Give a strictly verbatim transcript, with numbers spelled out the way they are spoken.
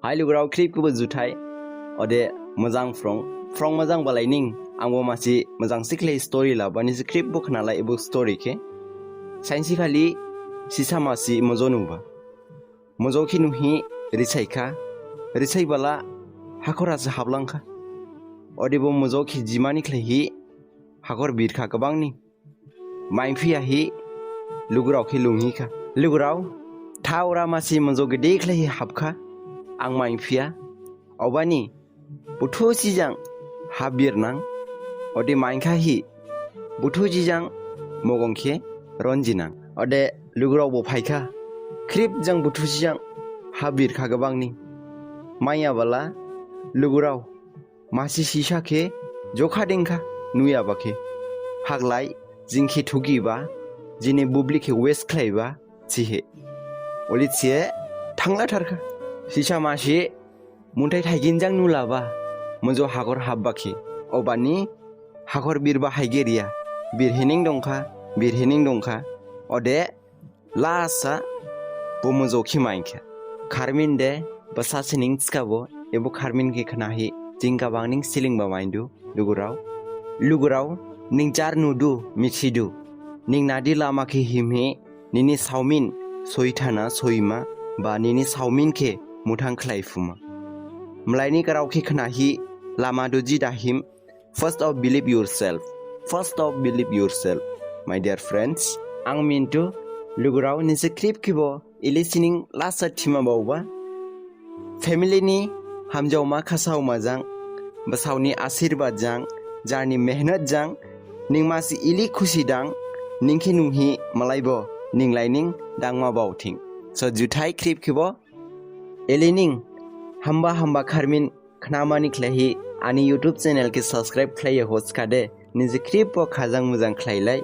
Hai lugurao, khrip khebo juthai. Ode mojang phrong, phrong mojang balai ning, angbo masi mojang sikhlai story laba, nisi khrip bo khnalai ebo story khe. Sainsi khali sisa masi mojo nuba. Mojo khe nuhi risaikha, risai bala hakhor ha se hablangkha. Ode bo mojo khe jimani khlaihi hakhor birkha gabangni. Maiphiyahi lugurao khe lunghikha. Lugurao, thaora masi mojo gede khlaihi hapkha. Ang maiphiya. Obani buthu sijang habirnang. Ode maikhahi buthu sijang mogong khe ronjinang. Ode lugurao bo phaikha. Khrip jang buthu sijang habirkha gabangni. Maiya bala lugurao masi sisa khe jokha dengkha, nuyaba khe. Haglai, jing khe thugiba, jini bubli khe waste khlaiba, thihi. Oli thihi thangla tharkha. Sisa masi munthai thaigin jang nulaba, mojo hakhor habba khe. Obani hakhor birba haigeriya, birhining dongkha, birhining dongkha. Ode lasa bo mojo khe maikha. Kharmin de basa sining thikhabo, ebo kharmin khe khnahi jing gabang ning slingba maidu, lugurao. Lugurao, ning jar nudu, mithidu. Ning nadi lama khe himhi, nini saomin soithana soima, ba nini saomin khe muthang khlaiphuma. Mlaini grao khe khnahi lama duji da him, First of believe yourself. First of believe yourself. My dear friends, ang mintu, lugurao, nisi khrip khebo ili sining lasa thima baoba. Family ni hamjaoma khasaoma jang, basao ni asirbad jang, jarni mehnat jang, ning masi ili khusi dang, ning khe nuhi malaibo, ning laining dangma baothing. So juthai khrip khebo, ili ning hamba hamba kharmin khnamani khlaihi ani YouTube channel khe subscribe khlaiya hoskade, nisi khrip bo khajang mujang khlailai.